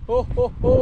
Ho ho ho!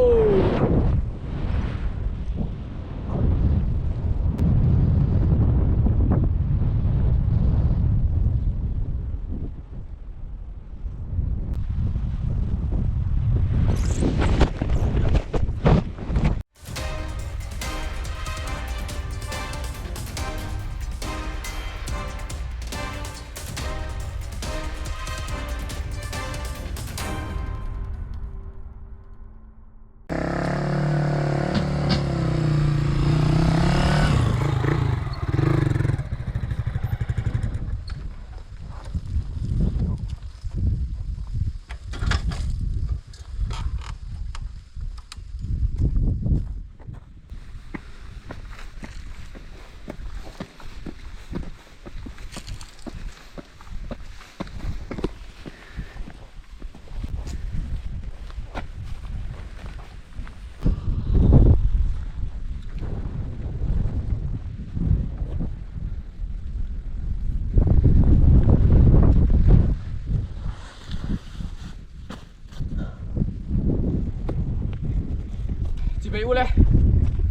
Chibei ule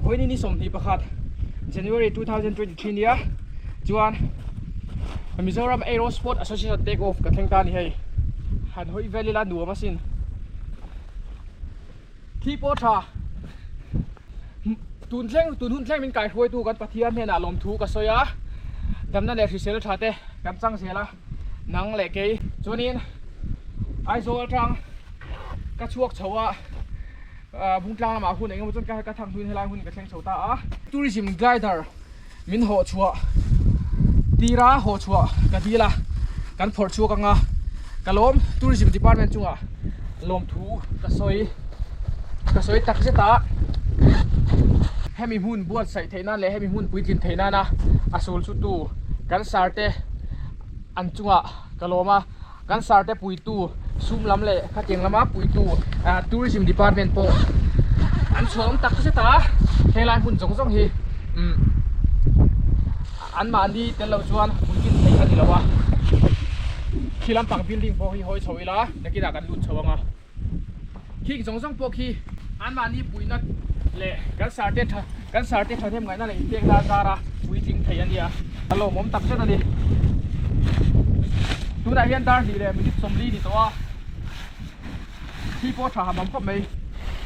vawiin ni 21 January 2023 nia chuan Mizoram Aero Sport Association take off ka thleng ta a ni hei han hawi vel ila nuam asin thi pawh tha tun thleng tun hun thleng min kaihruaitu kan Pathian hnenah lawmthu ka sawi a damna leh hrisel tha te kan chang zel a. Nang leh kei chuanin Aizawl atang ka chhuak chho a, Bungtlang lamah hun engemaw chuan ka thang hnuin helai hun ka thleng chho ta a. Tourism glider min hawh chhuah tira hawh chhuah ka dil a, kan phawrh chhuak anga ka lawm Tourism department chungah lawmthu ka sawi ka sawi tak zet a. Hemi hmun buatsaih theih nan leh hemi hmun puitlin theih nana a sul chu tu kan sar te an chungah ka lawm a, kan sar te puitu sum lam leh khatiang lama puitu tourism department pawh an chhuahawm tak zet a, helai hmun zawng zawng hi umm anmahni tel lo chuan puitlin theih a ni lo a, khi lampang building pawh hi hawi chho ila nakinah kan lut chho ang a. Khik zawng zawng pawh khi anmahni puihna leh kan sarte tha kan sarte thahnem ngaihna leh inpekna a zara puitling thei a nia. A lawmawm tak zet a ni. Tunah hian dar hnih leh minute 40 ni tawh a, khi pawh tha ham awm khawp mai.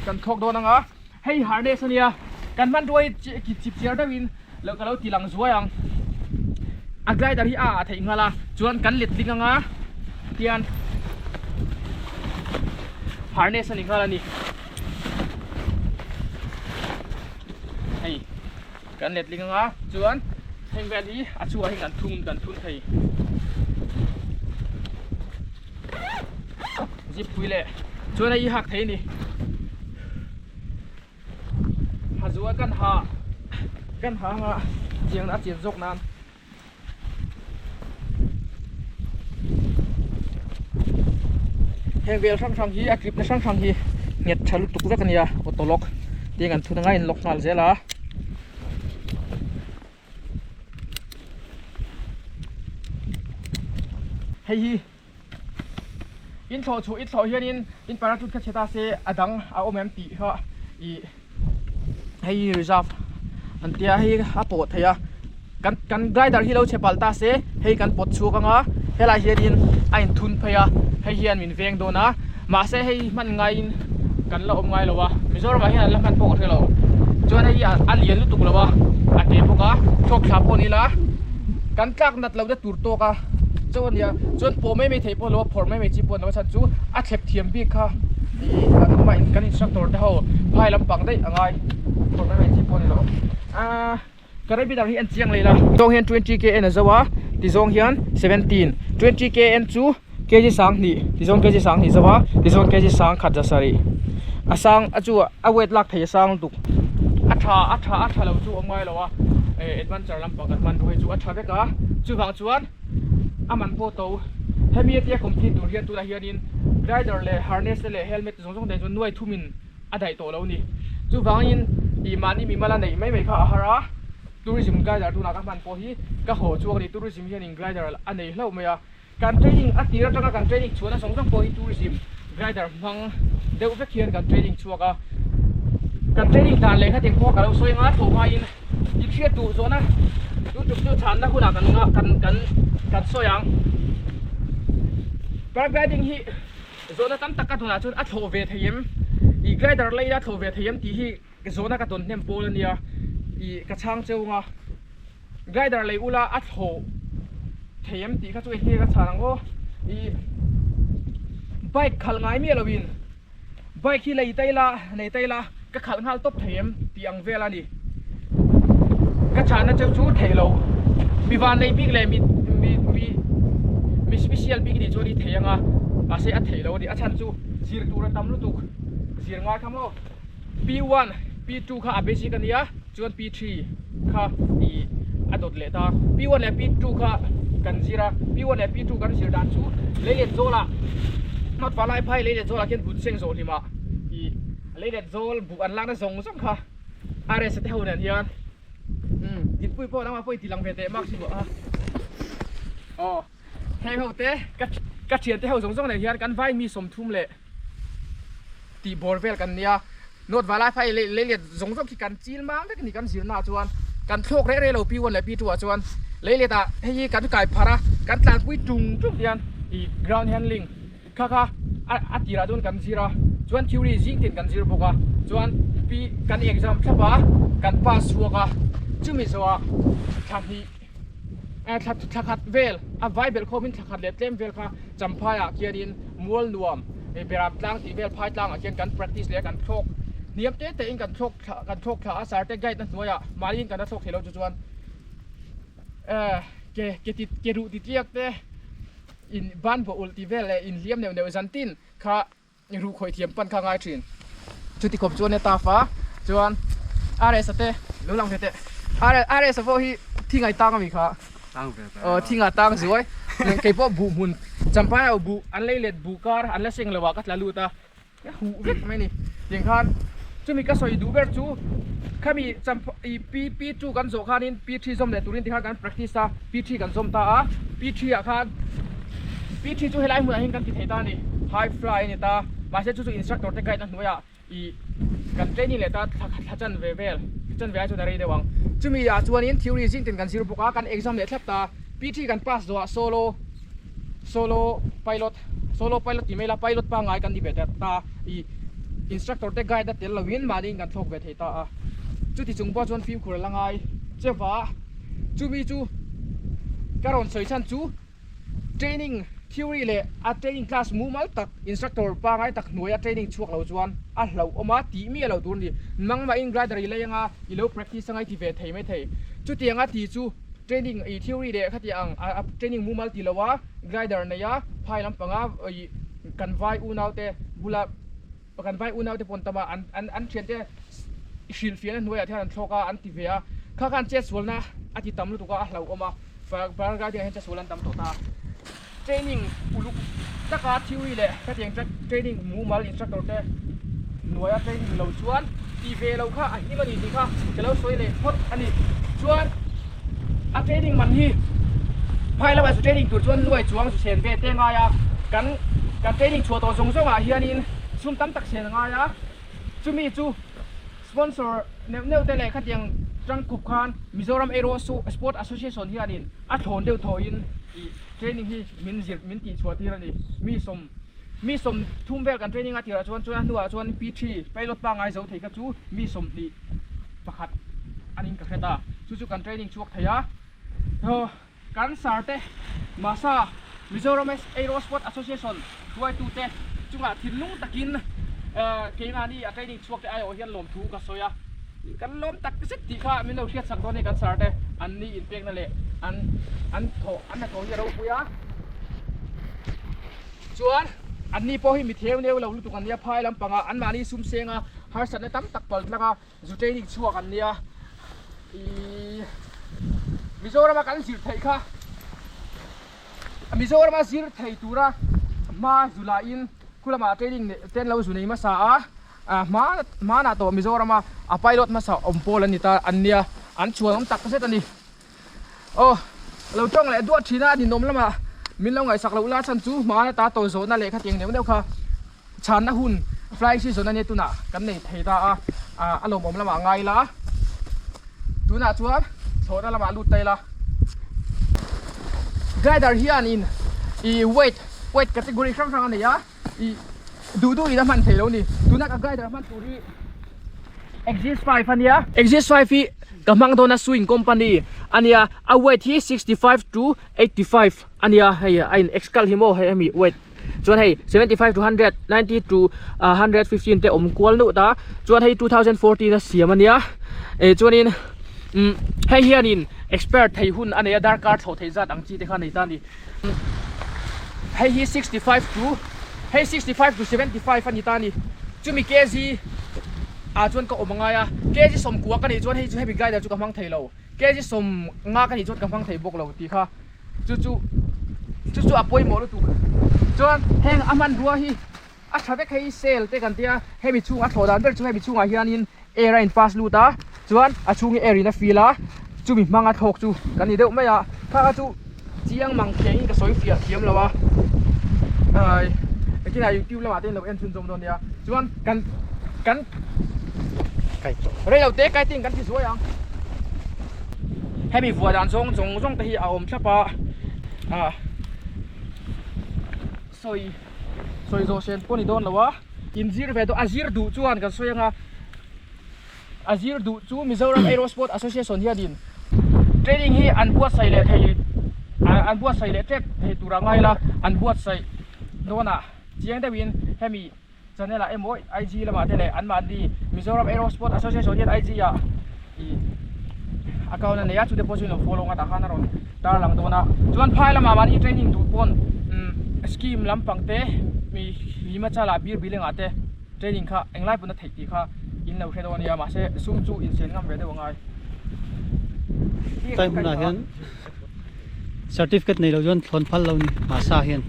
Kan thlawk dawn ang a, hei harness a nia, kan hmanrua hi chip chiar deuhin lo ka lo ti lang zuai ang. A glider hi a ah theih nghal a, chuan kan letling ang a hian harness a ni nghal a ni. Hei kan letling ang a, chuan heng vel hi a chhuah hi kan thun kan thun thei. Zip pui leh chuan a i hak thei a ni. Ha zual kan ha kan ha anga chiang a chian zawk nan heng vel hrang hrang hi a clip na hrang hrang hi nghet tha lutuk vek ania auto lock tiang an thun anga in lock nghal zel a. Hei hi in thlawh chhuah in thlawh hianin in parachute kha chhe ta se a dang a awm em tih kha ih hei hi reserve an tia hei a pawh thei a kan kan glider hi lo chhe palh ta se hei kan pawt chhuak ang a helai hianin a inthun phei a hei hian min veng dawn a mahse hei hman ngaiin kan la awm ngai lo a Mizoram ah hian an la hman pawh ka hre lo chuan hei hi a lian lutuk lo a a te bawk a thawk thla pawh ni ila kan tlak nat lo na tur tawk a chauh a nia chuan pawh mai mai theih pawh lo a phawrh mai mai chi pawh a ni lo a chhan chu a thlep thiam bik kha ih kan awm a kan instructor te ho phai lampang daih a ngai phawrh mai mai chi pawh a ni lo aaa. Karabidar hi en chiang leh la. Zawng hian 20 kn a zo a, tizawng hian 17. 20 kn chu kg 2000, tizawng kg 20 zo a, tizawng kg 1160. A sang a chu a weight lak thei a sang lutuk. A tha a tha a tha lo chu awm ngai lo a, eh adventure lampang kan hman ruai chu a tha vek a, chuvang chuan a man pawh to. Hemi atia complete tur hian tunah hianin glider leh harness te leh helmet te zawng zawng nen chuan nuai thumin a daih tawh lo ni. Chuvangin ih mahni mimala neih mai mai kha a har a, tourism glider tunah ka hman pawh hi ka haw chuak a ni. Tourism hianin glider a nei hlauh mai a, kan training a tir atanga kan training chhuahna zawng zawng pawh hi tourism glider hmang deuh vek hian kan training chhuak a kan training dan leh khatin pawh ka lo sawi anga thlawh hmain in hriat duh zawhna chu tum chu chhanna hunah kan kan kan kan sawi ang paragliding hi zawhna tam tak ka dawnah chuan a thlawh ve thei em ih glider laia thlawh ve thei em tih hi zawhna ka dawn hnem pawl ania ih ka chhang cheu anga Glider lei ula a thlawh thei em tih kha chu engtin nge ka chhan ang aw ih bike khalh ngai miah loin bike hi lei ta ila nei ta ila ka khalh nghal tawp thei em tih ang vel a ni ka chhahna cheu chu theih loh mi van nei bik leh mi mi mi mi special bik nih chuan i thei anga mahse a theih loh a ni a chhan chu zir tur a tam lutuk zir ngai kha maw P1 P2 kha a basic a nia chuan P3 kha ih a dawt leh ta P1 leh P2 kha kan zir a P1 leh P2 kan zir dan chu lei let zawlah hnawt fah lai phai lei let zawlah khian but seng zawh hlimah ih lei let zawl buh an lakna zawng zawng kha RS te ho nen hian umm dinpui pawh lamah pawh i ti lang ve teh mak si a aw heng ho te ka ka thiante ho zawng zawng nen hian kan vai mi 30 leh tih bawr vel kan nia note valai phai lei lei let zawng zawng khi kan chil mang vek a ni kan zirna ah chuan kan thlawk reh reh lo p one leh p two ah chuan lei let ah hei hi kan kai pharh a kan tlanpui tung tung hian ih ground handling kha kha a a tirah chuan kan zir a chuan theory zing tin kan zir bawk a chuan p kan exam thlap a kan pass chhuak a chumi zawhah thla hnih thla thla khat vel a vai belh khawmin thla khat leh tlem vel kha Champhaiah khianin mual nuam beram tlang tih vel phai tlangah khian kan practice leh a kan thlawk hniam te te in kan thlawk thla kan thlawk thla a sir te guide na hnuaiah mahniin kan la thlawk thei lo chu chuan ke ke ti ke ruh ti tliak te in ban bawh ulh tih vel leh inhliam neuh neuh zan tin kha Ruh khawih thiam pan kha ngai thin. Chuti khawp chuan heta fa chuan RS a te lo lang ve teh. RS a pawh hi thingai tang ami kha. Tang ve ta. Aw thinga tang zuai. Kei pawh buh hmun champai au buh an lei let buh kar an la seng lo ah ka tla lut a. Ka huh vek mai ni. Tiang khan chumi ka sawi duh ber chu khami champ i P P2 kan zawh khanin P3 zawm leh turin tikhan kan practice a P3 kan zawm ta a P3 ah khan P3 chu helai hmunah hian kan ti thei ta a ni high fly a ni ta mahse chu chu instructor te guide na hnuaiah ih kan training leh ta thla thla chan ve vel thla chan ve ai chuan a rei deuh ang chumi ah chuanin theory zing tin kan zir bawk a kan exam leh thlap ta P3 kan pass zawhah solo solo pilot solo pilot tih mai la pilot pangngai kan ni ve ta ih instructor te guide a tel loin mahniin kan thlawk ve thei ta a chuti chung pawh chuan fimkhur a la ngai cheva chumi chu ka rawn sawi chhan chu training theory leh a training class mumal tak instructor pangngai tak hnuaia training chhuak lo chuan a hlauhawm a tih miah lo tur a ni nangmahin glider i lei anga i lo practice anga i ti ve thei maithei chutianga ti chu training ih theory leh khati ang a training mumal ti lo a glider nei a phai lampanga ih kan vai unau te bula kan vai unau te pawn tam a an an an thian te hrilhfiahna hnuaiah te hian an thlawk a an ti ve a kha khan chetsualna a ti tam lutuk a a hlauhawm a paragliding ah hian chetsual an tam tawh ta training uluk taka theory leh khatiang training mumal instructor te hnuaia training lo chuan ti ve lo kha a him a ni tih kha ka lo sawi leh phawt a ni chuan a training man hi phai lamah chu training tur chuan nuai chuang zu sen ve te ngai a kan kan training chhuah tawh zawng zawngah hianin sum tam tak sen a ngai a chumi chu sponsor neuh neuh te leh khatiang tangkhup khan Mizoram Aero Sport Association hianin a thlawn deuh thawhin ih training hi min zir min tih chhuah tir a ni mi sawm mi 30 vel kan training a tirah chuan chuan a hnuah chuan P3 pilot pangngai zo thei kha chu mi 21 a niin ka hre ta chu chu kan training chhuak thei a kan sir te Masa Mizoram Aero Sport Association hruaitute chungah thinlung takin keimahni a training chhuak te aiawh hian lawmthu ka sawi a kan lawm tak zet tih kha min lo hriat sak dawn a ni kan sir te an ni inpekna leh an an thawh an hnathawh hi a ropui a chuan an ni pawh hi mi theu neu lo lutuk an nia phai lampangah anmahni sum senga harsatna tam tak pal tlanga zu training chhuak an nia ihh Mizorama kan zir theih kha Mizorama zir thei tura hma zu lahin khu lamah training neih ten lo zu nei hmasa a ah hma hmanah tawh Mizorama a pilot hmasa awm pawl an ni ta an nia an chhuan awm tak zet a ni aw lo tawng leh duah thin a a ninawm lamah min lo ngaihsak loh la chhan chu hmana ta tawh zawhna leh khatiang neuh neuh kha chhanna hun. Flying season ania tunah kan nei thei ta a, a lawmawm lamah ngai ila tunah chuan thlawhna lamah lut ta ila. Glider hianin ih weight weight category hrang hrang a nei a, ih duh duhin a hman thei lo a ni. Tuna ka glider hman tur hi Exist 5 ania, Exist 5 hi ka hmang dawn a Swing company ania, a weight hi 65 to 85 ania hei a in x kal hi maw hei hemi weight. Chuan hei 75 to 100, 90 to 115 te awm kual nuh ta. Chuan hei 2014 a siam ania. Eh chuanin umm hei hianin expert thei hun a nei a darkar thlawh theih zat ang chi te kha a nei ta a ni. Hei hi 65 to hei 65 to 75 a ni ta a ni. Chumi kg ah chuan ka awm angai a. Kg 90 ka nih chuan hei chu hemi glider chu ka hmang thei lo. Kg 50 ka nih chuan ka hmang thei bawk lo tih kha. Chu chu chu chu a pawimawh lutuk chuan heng a hmanrua hi a tha vek hei cell te kan tia hemi chhung a thlawh dan ber chu hemi chhungah hianin air a in pass lut a chuan a chhung hi air in a fill a chumi hmanga thlawk chu kan ni deuh mai a kha kha chu chiang mang theihin ka sawi fiah thiam lo a ai engtin ah youtube lamah te in lo en chhunzawm dawn nia chuan kan kan reilo te kai tin kan ti zuai ang. Hemi vuah dan zawng zawng zawng te hi a awm thlap a ah sawi sawi zawh sen pawh a ni dawn lo a in zir ve dawn a zir duh chuan kan sawi anga a zir duh chu Mizoram Aerosport Association hianin training hi an buatsaih leh thei an buatsaih leh tep thei tur a ngai la an buatsaih dawn a chiang deuhin hemi. Channel ah emaw IG lamah te leh anmahni Mizoram Aerosport Association hian IG ah ih account a nei a chute pawh chu in lo follow ang a tah khan a rawn tarlang dawn a chuan phai lamah mahni training duh pawn umm scheme lampang te mi Himachal ah bir building ah te training kha englai pawn a theih tih kha in lo hre dawn a nia mahse sum chu insen ngam ve deuh a ngai. Tlai hmunah hian certificate nei lo chuan thlawn phal lo ni masa hian.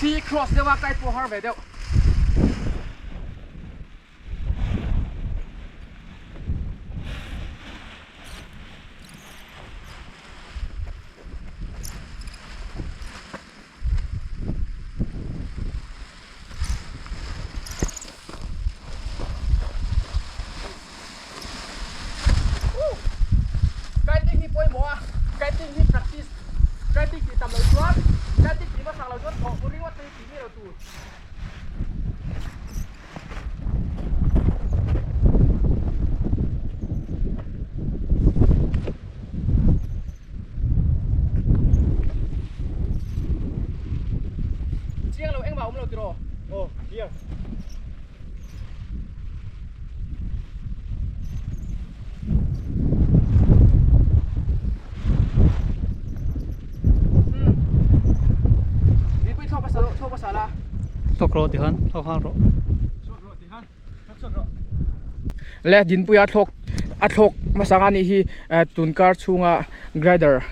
Thi cross deuh a kai pawh har ve deuh. Kiting hi pawimawh a, kiting hi practice, kiting tih tam loh chuan, kiting tih hmasak loh chuan thawh ringawt te hi tih miah lo tur. Chiang lo engmah awm lo tiraw? Aw, clear. Thlawk rawh tikhan thlawk nghal rawh. Le Dinpuia thlawk a thlawk hmasa ang anih hi tun kar chhunga glider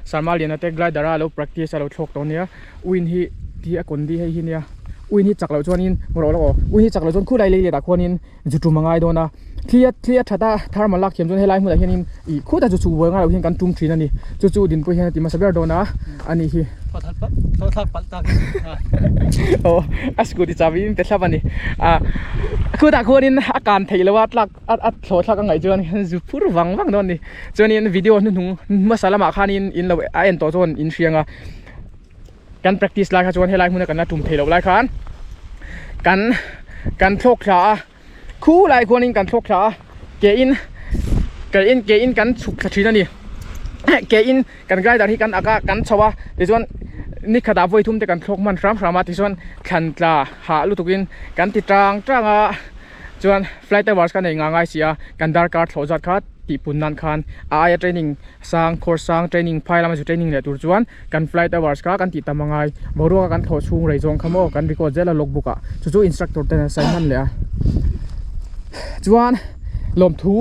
Sarma Liana te glider a lo practice a lo thlawk tawh ania win hi ti a kundi hei hi nia win hi chak loh chuanin rawh lawk aw win hi chak loh chuan khulai lei letah khuanin zu tum a ngai dawn a thli a thli a that a thermal lak thiam chuan helai hmunah hianin ih khutah chu chhuk buai ngai loh hian kan tum thin a ni chu chu dinpui hian a ti hmasa ber dawn a a nih hi aw a scooty chahbi in pe thlap a ni ah khutah khuanin a kan theih loh a tlak a a thlawh thlak a ngaih chuan zu phur vang vang dawn a ni chuanin video hnuhnung hmasa lamah khanin in lo a en tawh chuan in hriang a. Kan practice lai kha chuan helai hmuna kan la tum theih loh lai khan kan kan thlawk thla a khu lai khuanin kan thlawk thla a ke in ke in ke in kan chhuk thla thin a ni ke in kan glider hi kan ak a kan chho a tichuan ni khatah vawi thum te kan thlawk hman hram hram a tichuan thlan tla hah lutuk in kan ti tang tang a. Chuan flight hours ka nei nga ngai si a, kan darkar thlawh zat kha tih pun nan khan a aia training sang, course sang, training phai lama zu training leh tur chuan kan flight hours kha kan tih tam a ngai. Boruaka kan thlawh chhung rei zawng kha maw kan record zel a logbook ah chu chu instructor ten an sign hman leh a. Chuan lawmthu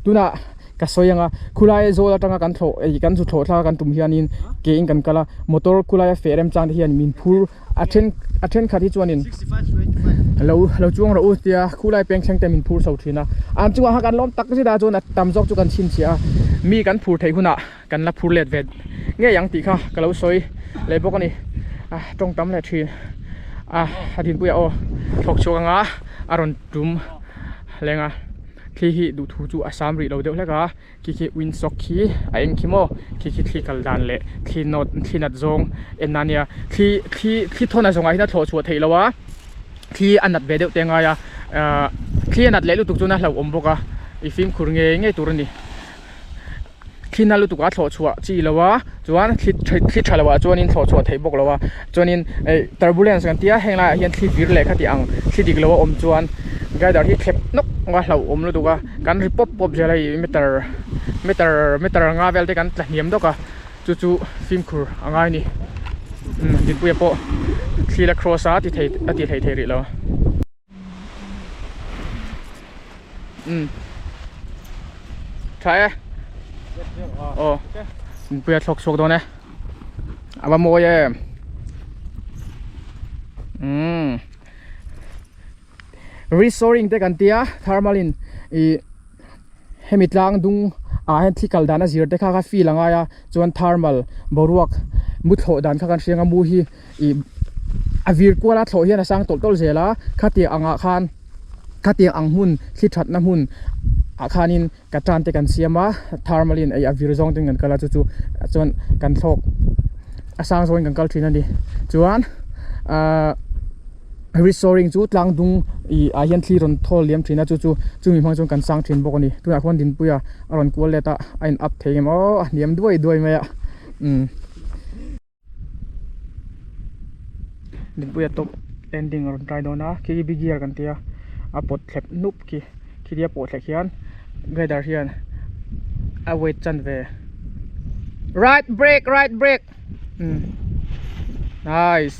tunah. Ka sawi anga khulai zawl atanga kan thlawh ei kan zu thlawh thlak a kan tum hianin ke in kan kal a motor khulaia feh rem chang te hian min phur a then a thenkhat hi chuanin lo lo chuang rawh u tia khulai peng thleng te min phur chho thin a an chungah kha kan lawm tak zet a chuan a tam zawk chu kan chhinchhiah a mi kan phur theih hunah kan la phur let ve ngei ang tih kha ka lo sawi leh bawk a ni a tawng tam leh thin a a dinpuiah aw thlawk chhuak anga a rawn tum leng a. Thli hi duhthu chu a sam rih lo deuh hlek a, khi khi windsock khi a eng khi maw, khi khi thli kal dan leh thli nawt thli nat zawng en na nia, thli thli thli thawn a zawngah hian a thlawh chhuah theih loh a, thli a nat ve deuh te ngai a, ahh thli a nat leh lutuk chuan a hlauhawm bawk a, i fimkhur ngei ngei tur a ni. Thli na lutuk a thlawh chhuah chi lo a, chuan thli thli tha lo ah chuanin thlawh chhuah theih bawk lo a, chuanin eh turbulence kan tia heng laiah hian thli vir leh khati ang thli dik lo a awm chuan glider hi thlep nawk a hlauhawm lutuk a, kan ri pawp pawp zel a ih meter meter meter nga vel te kan tla hniam dawk a, chu chu fimkhur a ngai a ni umm Dinpuia pawh thli la cross a ti thei a ti hlei thei rih lo. Um tha e aw inpuia thlawk chhuak dawn e a va mawi em um restoring te kan tia thermal in ih hemi tlang dung ah hian thli kal dan a zir te kha kha feel a ngai a chuan thermal boruak mu thlawh dan kha kan hria ang a mu hi ih a vir kual a thlawh hian a sang tawlh tawlh zel a khatiang angah khan khatiang ang hmun thli thatna hmun ah khanin ka tan te kan siam a thermal in a vir zawng ten kan kal a chu chu chuan kan thlawk a sang zawngin kan kal thin a ni chuan ahh restoring chu tlang dung ih ah hian thli rawn thawl liam thin a chu chu chumi hmang chuan kan sang thin bawk a ni tunah khuan Dinpuia a rawn kual let a a in up thei em aw a hniam duai duai mai a umm. Dinpuia top landing a rawn try dawn a khi big gear kan tia a pawt thlep hnup khi khitia pawh thleh khian glider hian a weight chan ve right brake right brake umm nice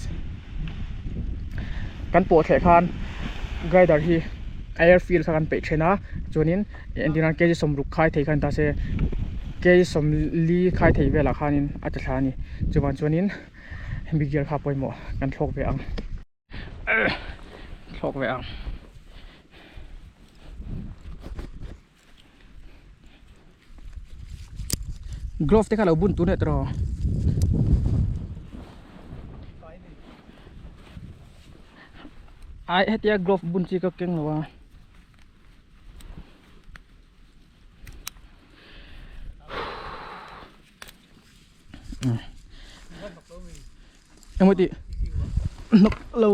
kan pawh thleh khan glider hi airfield kha kan peih then a chuanin entir nan kg sawmruk khai thei khan ta se kg sawmli khai thei velah khanin a ti thla a ni chuvang chuanin hemi gear kha pawimawh kan thlawk ve ang thlawk ve ang. Glove te kha lo bun tur leh tawh ai hetia glove bun chi ka keng lo a. Engmaw tih hnawk lo.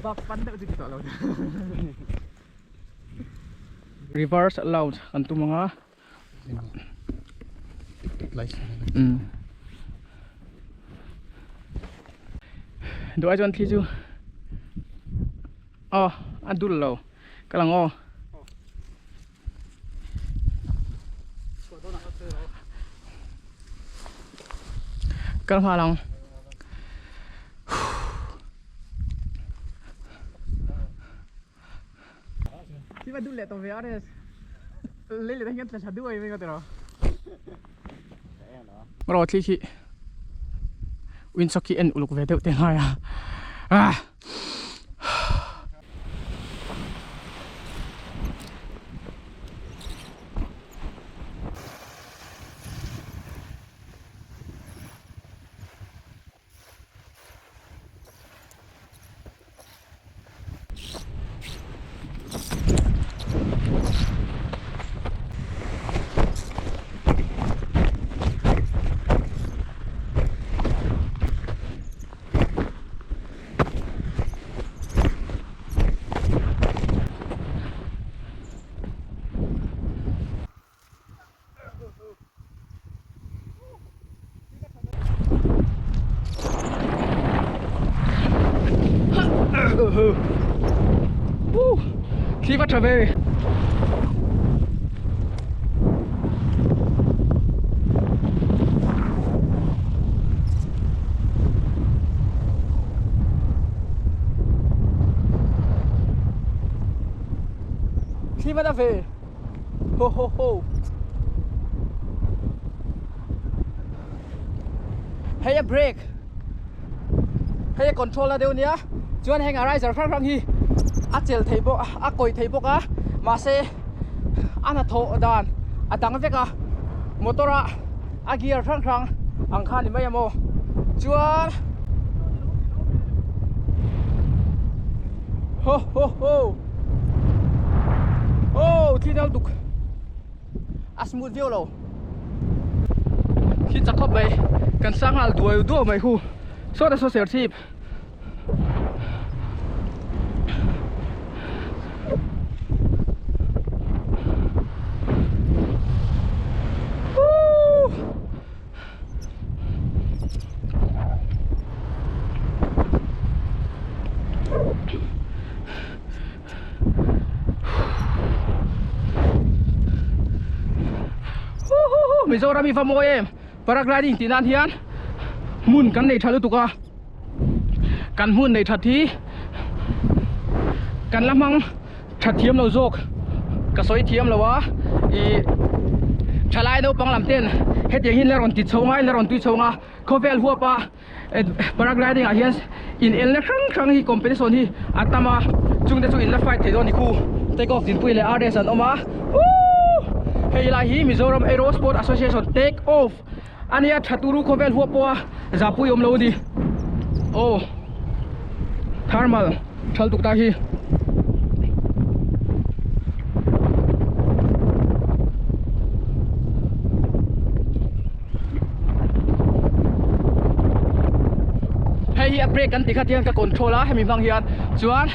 Bak pan deuh chu ti tawh lo. Reverse launch kan tum ang a. Duh ai chuan thli chu aw a dul lo ka lang aw. Kal nghal ang. Khi mà đun lẹ tàu về ăn lấy lại thanh là đuôi mình có thể rồi. Rồi thì khi Winsock en uluk ve deuh te ngai a. Ah. Thli va tha ve. Thli hman a ve. Ho ho ho. Hei a brake. Hei a control na deuh nia. Chuan heng a riser hrang hrang hi a chel thei bawk a kawi thei bawk a mahse a hnathawh dan a dang vek a motor a a gear hrang hrang ang kha a ni mai a maw chuan ho ho ho oh thil dal duk a smooth viau lo khi chak khawp mai kan sang nghal duai duai mai khu sawta saw serchhip. Mizoram hi va mawi em paragliding tih nan hian hmun kan nei tha lutuk a kan hmun nei that hi kan la hmang that thiam lo zawk ka sawi thiam lo a ih thalai naupang lam ten hetiang hi la rawn ti chho ngai la rawn tui chho nga khawvel huap a paragliding ah hian in elna hrang hrang hi competition hi a tam a chungte chu in la fight thei dawn a ni khu take off dinpui leh rs an awm a woo hei lai hi Mizoram Aero Sport Association take off a nia tha turu khawvel huap pawh a zahpui awm lo a ni aw thermal thal tuk ta hi. Hei hi a brake kan tih kha tihian ka control a hemi hmang hian chuan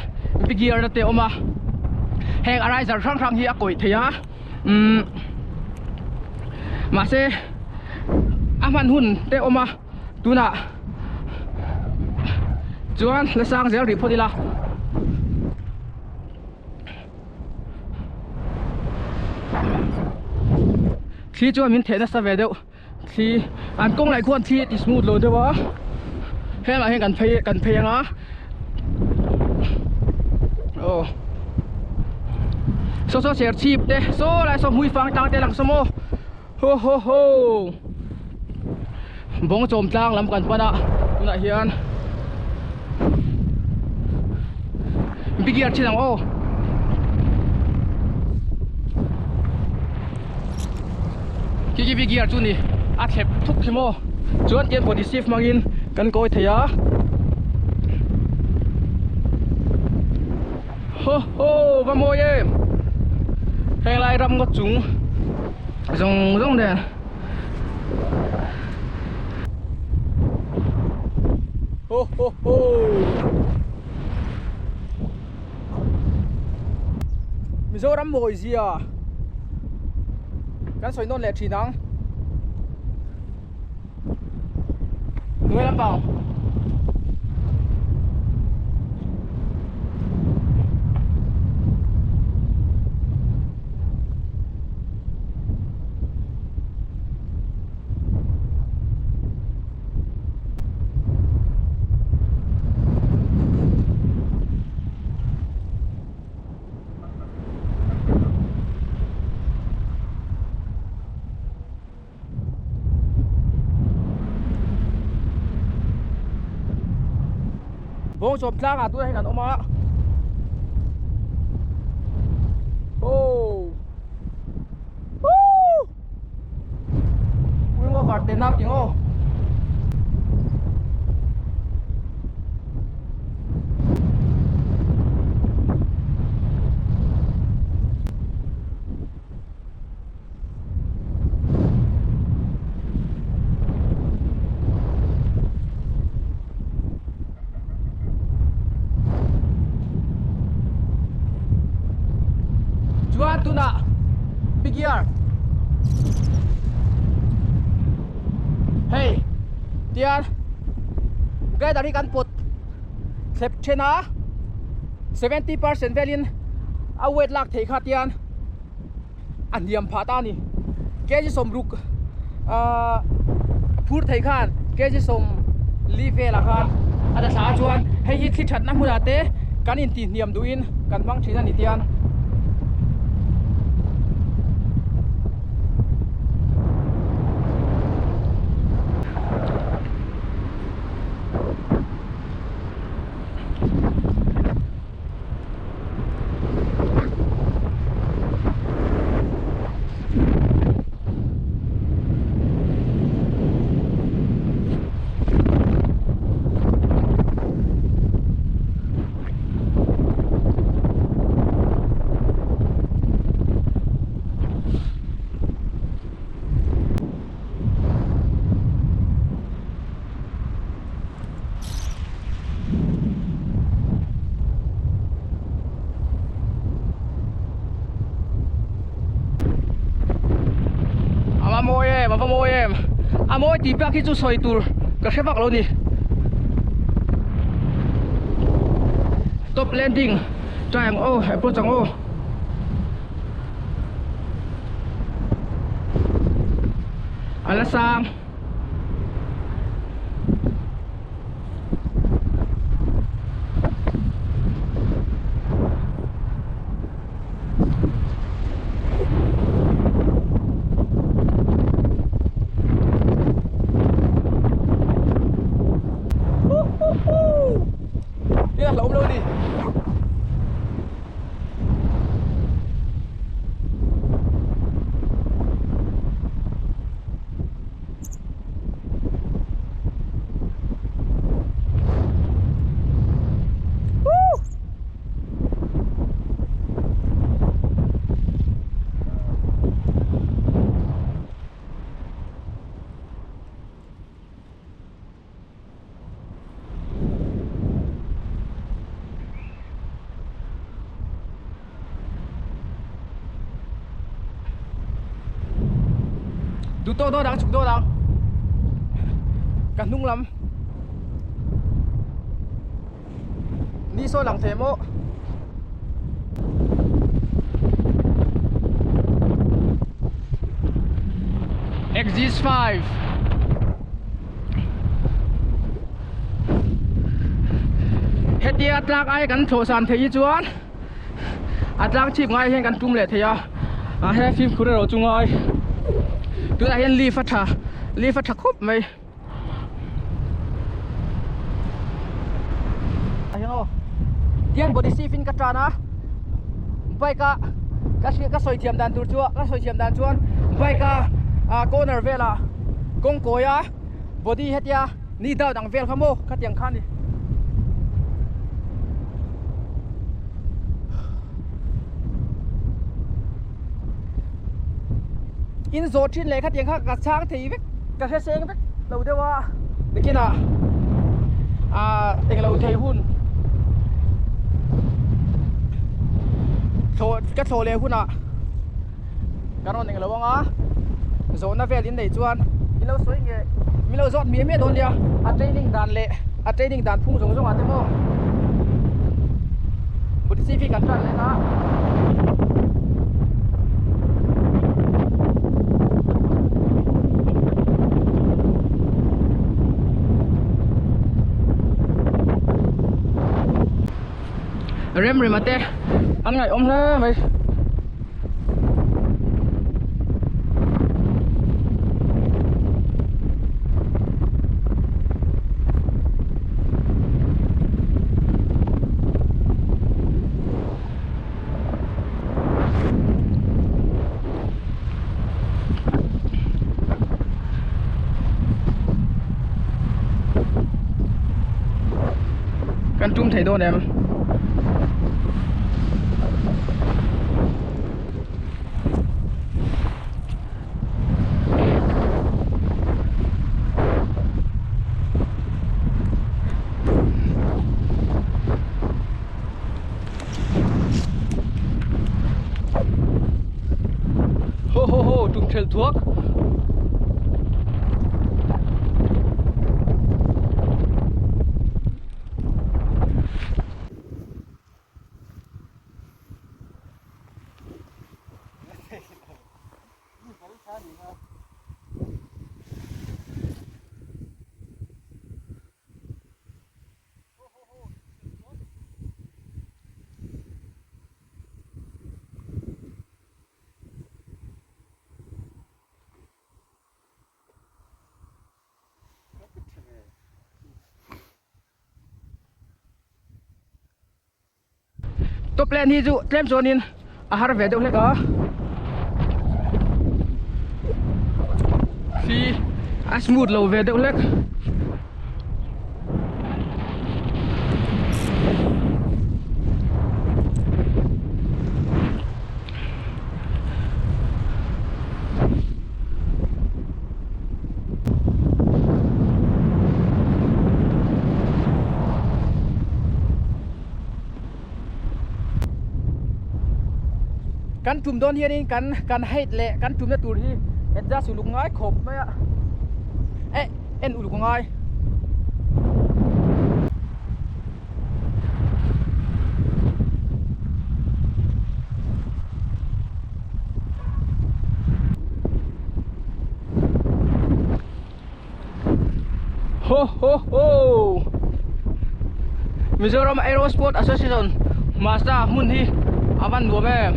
gear na te a awm a heng a riser hrang hrang hi a kawih thei a umm mahse a hman hun te a awm a tunah chuan la sang zel rih phawt ila. Thli chuan min theh nasa ve deuh thli an kawng laih khuan thli a ti smooth lo deuh a helaiah hian kan phei kan phei anga aw saw saw ser chhip te saw lai saw hmui fang tlang te lang saw maw ho ho ho bawng chawm tlang lam kan pan a tunah hian big gear thin ang aw khi khi big gear chu ni a thlep thuk khi maw chuan tian body shift hmangin kan kawi thei a ho ho va mawi em heng lai ram ngawt chung zawng zawng nen. Ho ho ho Mizoram mawi zia kan sawi nawn leh thin ang Hnuai lampang Bawng chawm tlang ah tunah hian an awm a oh woo Uingo var te nau ting aw Chuan tunah big gear hei tian glider hi kan pawt thlep then a 70% velin a weight lak thei kha tian a hniam phah ta a ni kg sawmruk ahh phur thei khan kg sawm li velah khan a ta thla a chuan hei hi thli thatna hmunah te kan intih hniam duhin kan hmang thin a ni tian. em a va mawi em a mawi tih bak hi chu sawi tur ka hre vak lo ni top landing try ang aw approach ang aw. A la sang. Nia hlauhawm lo a ni. Duh tawk dawn ang chhuk dawn ang ka hnung lam ni saw lang thei maw. Exist 5 Hetia tlak ai kan thlawh san theih hi chuan a tlang chhip ngai hian kan tum leh thei a a he fimkhur erawh chu ngai tunah hian leaf a tha leaf a tha khawp mai. Tian body safe in ka tan a bike a ka hriat ka sawi thiam dan tur chu ka sawi thiam dan chuan bike a ah corner velah kawng kawi a body hetia knee down ang vel kha maw khatiang kha a ni. In zawh thin leh khatiang kha ka chhang thei vek ka hre seng vek lo deuh a nikinah ah englo thei hun thlawh ka thlawh leh hunah ka rawn englo anga zawhna vel in neih chuan min lo sawi nge min lo zawt miah miah dawn nia a training dan leh a training dan phung zawng zawng ah te maw Buddhist hi kan tan leh a. Rem rema te an ngaihawm hle mai. Kan tum thei dawn em? Ho ho ho tum thelh thuak. Top lane hi chu tlem chuanin a har ve deuh hlek a khi a smooth lo ve deuh hlek. Kan tum dawn hianin kan kan height leh kan tumna tur hi Adjust uluk ngai khawp mai a eh en uluk ngai. Ho ho ho Mizoram Aerosport Association Mazda hmun hi a van nuam em.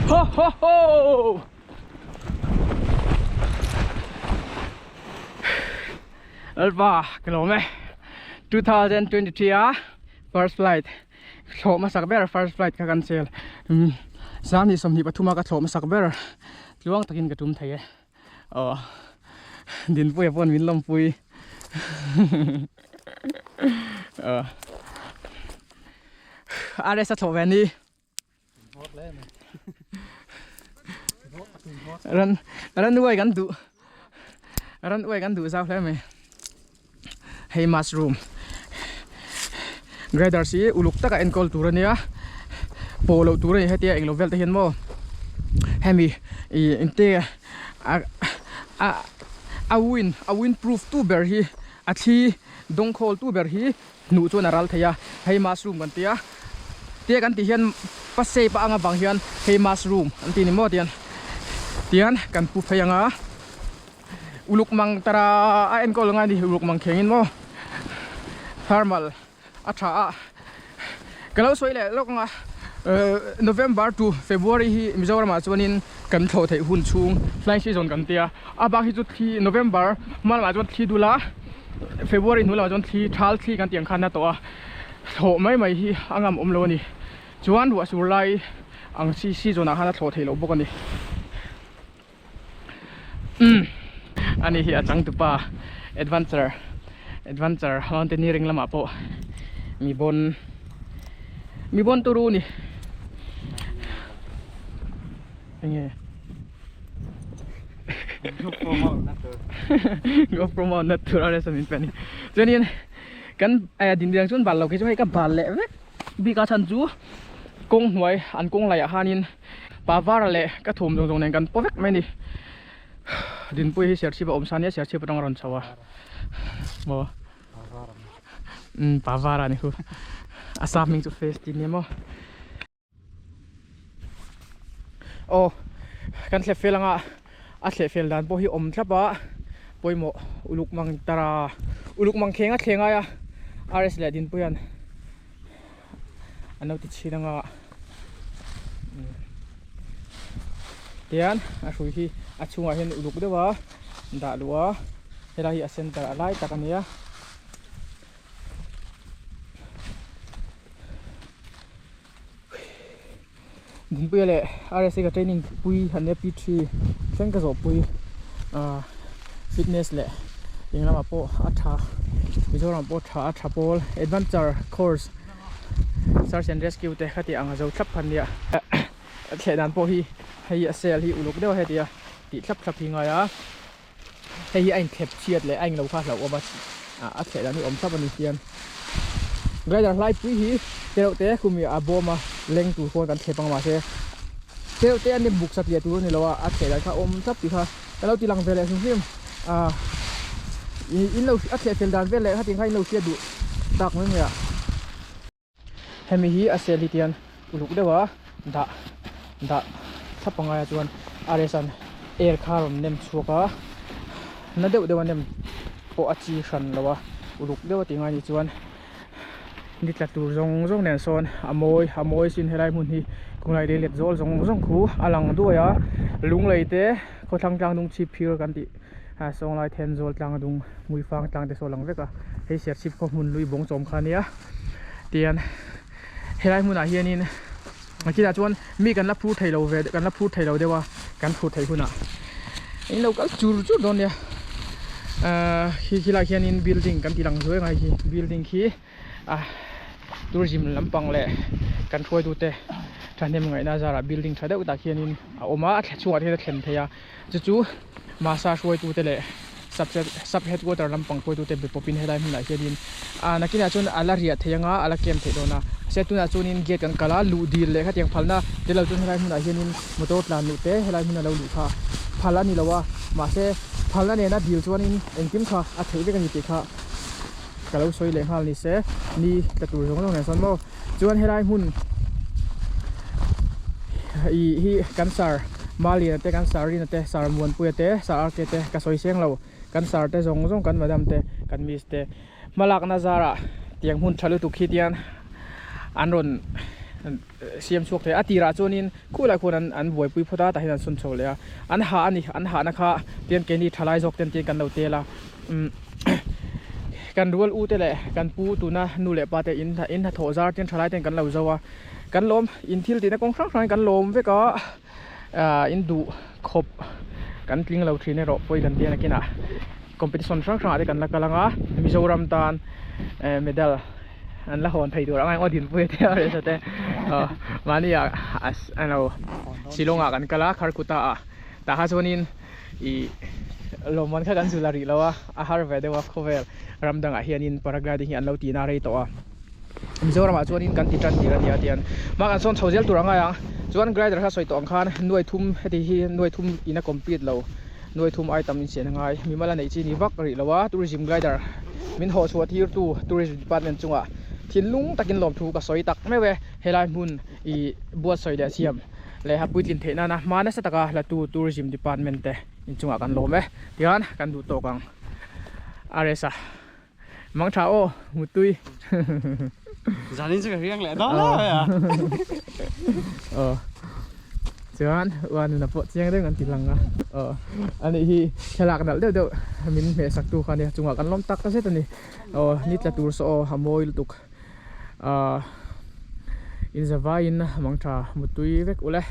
Ho ho ho! Alva ka lawm e 2023 a first flight thlawh hmasak ber first flight kha kan sel zan 23 a ka thlawh hmasak ber tluang takin ka tum thei e. Aw Dinpuia pawn min lawmpui aw RS a thlawh ve ni ran ran uai kan duh ran uai kan duh zau hle mai hei mushroom grader hi uluk taka enkawl tur ania pawh loh tur ani hetia englo vel te hian maw hemi ih engte a a a wind a wind proof tu ber hi a thli dawng khawl tu ber hi hnuh chuan a ral thei a hei mushroom kan tia tia kan tih hian pa shape a ang avang hian hei mushroom an ti ni maw tian tian kan pu phei anga. Uluk mang tara a enkawl ngai ni uluk mang kheng in maw thermal a tha a ka lo sawi leh lawk anga November to February hi Mizoram ah chuanin kan thlawh theih hun chhung flying season kan tia a bak hi chu thli November hma lamah chuan thli dul a February hnu lamah chuan thli thal thli kan tih ang khan a tawh a thlawh mai mai hi a ngam awm lo a ni chuan ruah sur lai ang chi season ah khan a thlawh theih loh bawk a ni. Umm ani hi a changtupa adventure adventure mountaineering lamah pawh mi bawn mi bawn turu ni enge GoPro mount na tur a resa min pe ani chuanin kan din biang chuan bal lo khi chu hei ka bal leh vek bik a chhan chu kawng hnuai an kawng laiah khanin. Pavara leh ka thum zawng zawng nen kan paw vek mai a ni. Dinpui hi Serchhip a awm sa nia Serchhip atang a rawn chho a. Maw? Umm Pavara ni khu. A sap hming chu face tih nia maw? Aw kan thlep fel anga a thleh fel dan pawh hi awm thlap a pawimawh uluk mang tara uluk mang kheng a thleng ai a RS leh Dinpuia'n an lo ti chhin anga tian a hrui hi a chhungah hian uluk deuh a dah luh a helai hi a center a lai tak a nia. Dingpuia leh RSA ka training pui an nia P three thleng ka zawh pui ah fitness leh eng lamah pawh a tha Mizoram pawh tha a tha pawl adventure course search and rescue te khati ang zo thlap kha nia a thleh dan pawh hi hei a sel hi uluk deuh a hetia tih thlap thlap hi ngai a hei hi a inthlep chhiat leh a englo kha hlauhawm a a thleh dan hi awm thlap a ni hian glider hlai pui hi tereuh te khumi a bawm a leng tur khawn kan thlep ang mahse tereuh te an buk satliah tur a ni lo a a thleh dan kha awm thlap tih kha ka lo ti lang ve leh hrim hrim ah in lo a thleh fel dan vel leh khatin kha in lo hriat duh tak mai mai ah. Hemi hi a sel hi tian uluk deuh a dah dah thlap pangai a chuan RS-a'n air kha a rawn nem chhuak a na deuh deuh a nem pawh a chi hran lo a uluk deuh a tih ngai ni chuan ni tla tur zawng zawng nen sawn a mawi a mawi sin helai hmun hi kawng lai let zawl zawng zawng khu a lang duai a lunglei te khawthlang tlang hnung chhip phir kan tih. Sawnglai Thenzawl tlang dung Hmuifang tlang te saw lang vek a hei Serchhip khaw hmun lui bawng chawm kha ania tian helai hmunah hianin kinah chuan mi kan la phur thei lo ve kan la phur thei lo deuh a kan phur theih hunah in lo kal chur chur dawn nia ahh khi khilaiah hianin building kan ti lang zuai ang a hei hi building khi a tourism lampang leh kan hruaitute thahnem ngaihna zarah building tha deuh tak hianin a awm a a chhungah te hian a thlen thei a chu chu masa hruaitute leh sub sub headquarter lampang hruaitute be pawpin helai hmunah hianin ah nakinah chuan a la riah theih anga a la camp theih dawn a mahse tunah chuanin gate kan kalh a luh dil leh khatiang phalna tel lo chuan helai hmunah hianin motor tlan luh te helai hmuna lo luh kha phal a ni lo a mahse phalna nena dil chuanin engkim kha a theih vek a ni tih kha. Ka lo sawi leh nghal ni se, ni tla tur zawng zawng nen sawn maw. Chuan helai hmun ih hi kan sar Maliana te, kan sar Rina te, sar Muanpuia te, sar RK te ka sawi seng lo. Kan sar te zawng zawng kan madam te, kan miss te hmalakna zarah tiang hmun tha lutuk hi tian an rawn siam chhuak thei a. A tirah chuanin khulai khuan an an buaipui phawt a, tah hian an sawn chho leh a. An hah a ni, an hahna kha tian keini thalai zawk ten tian kan lo tel a. Umm kan rual u te leh kan pu tuna nu leh pa te in in hnathawh zar ten thalai ten kan lo zo a kan lawm in thil tihna kawng hrang hrangin kan lawm vek a ah in duh khawp kan tling lo thin erawh pawi kan tia nakinah competition hrang hrangah te kan la kal anga Mizoram tan eh medal an la hawn thei tur ang a eng aw dinpui te a resa te ah mahni ah ano Shillong ah kan kal a Kharkutta ah tah kha chuanin. Ih lawmman kha kan zul a rih lo a, a har ve deuh a khawvel ram dangah hianin paragliding hi an lo tihna rei tawh a. Mizoramah chuanin kan ti tan tir a nia tian mah kan sawn chho zel tur a ngai ang. Chuan glider kha sawi tawh ang khan nuai thum heti hi nuai thum in a complete lo, nuai thum ai tam insian a ngai. Mimal a neih chi ni vak rih lo a, tourism glider min haw chhuah tirtu tourism department chungah thinlung takin lawmthu ka sawi tak meuh e. Helai hmun ih buatsawi leh siam. Lehkha puitlin theih nana hma nasa taka hlatu Tourism Department te inchungah kan lawm e tihian kan duh tawk ang RS a mang tha aw mutui Zanin chu ka riang leh dawn lo a aw chuan ua nuna pawh chiang deuh an ti lang a aw ani hi thlalak nalh deuh deuh min hmeh sak tu kha ania chungah kan lawm tak zet ani aw ni tla tur saw aw a mawi lutuk. Ahh inzavaiin mang tha mutui vek ule.